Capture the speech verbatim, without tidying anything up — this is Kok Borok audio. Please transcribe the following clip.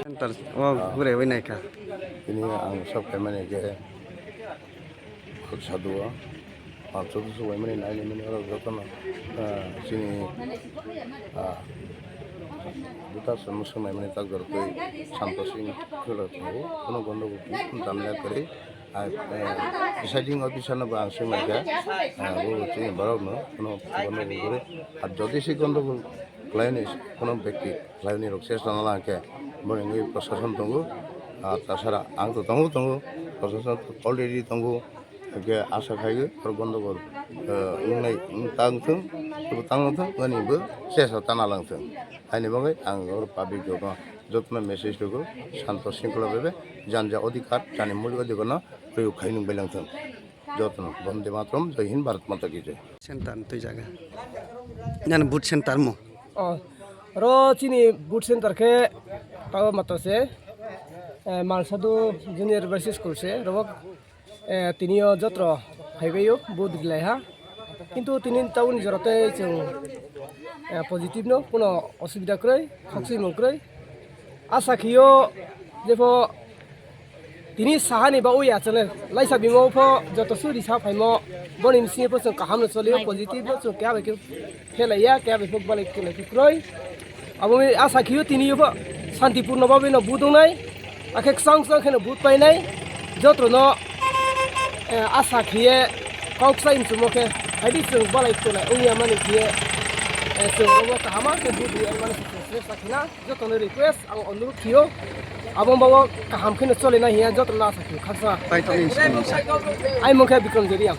Center o gure bai naikha. Tini ang sok khaimani khe khuk sadu o. Ang sok sok khaimani nainimani oro jotono, ah, chini, ah, buta swngmani tak jorok twi santo sing khwlwk tongo. Kono gondogol twi, kono jamiya kwrwi. Ah, eh, presiding officer no bo ang swnglaikha. Ah, bo chini borok no kono gondogol kwrwi. Ar jodi se gondogol khlaini kono bekti khlaini rok chesta nala hwnkhe boni wngwi prosason tongo. Ah, tasara ang to tongo, tongo, prosason already tongo. Hwnkhe asa khaio oro gondogol, eh, wngnai wng tang thung, tang thung, ani bo chesta tana lang thung. Haini bagwi ang oro public jotono, jotono message rwgo, santo singkula bebe, janja adhikar, jani muli adhikarno proyog khai nung bailang thung. Jotono Bonde Mataram, Jai Hind, Bharat Mata Ki Jai. Center ni twi jaga. Nani boot center mo? Oh, ro chini boot center khe tao matro se, eh, Malsadu Junior Basic School se, ro, eh, tinio jotro phaibaio boot gilai ha. Kintu tini tauni jora tei chwng, eh, positive no, kuno osubida kwrwi, khokchwimung kwrwi. Asa khio jepho tini sahani ba ui achale laisa bimo pho joto suri sa phaimo boni misi pho chwng kaham no cholio, positive no chwng kya bai khe phelaiya, kya bai pho balai khe lai kwrwi. Abo asa khio tini pho santipurno ba bino budungnai, akhe ksang ksang kheno bud painai, joto no, eh, asa khiye kok sai mchumo khe haidi chwng balai khe lai ungya mani khiye, eh, chwng obo kahama khe bud ri mani se se sa khina. Jotono request, ang onurok khio, abo bago kaham kheno chole na hiya, jotono asa khio khaksa. Paithakni simi sa. Ai mungkha Bikram Jeriang.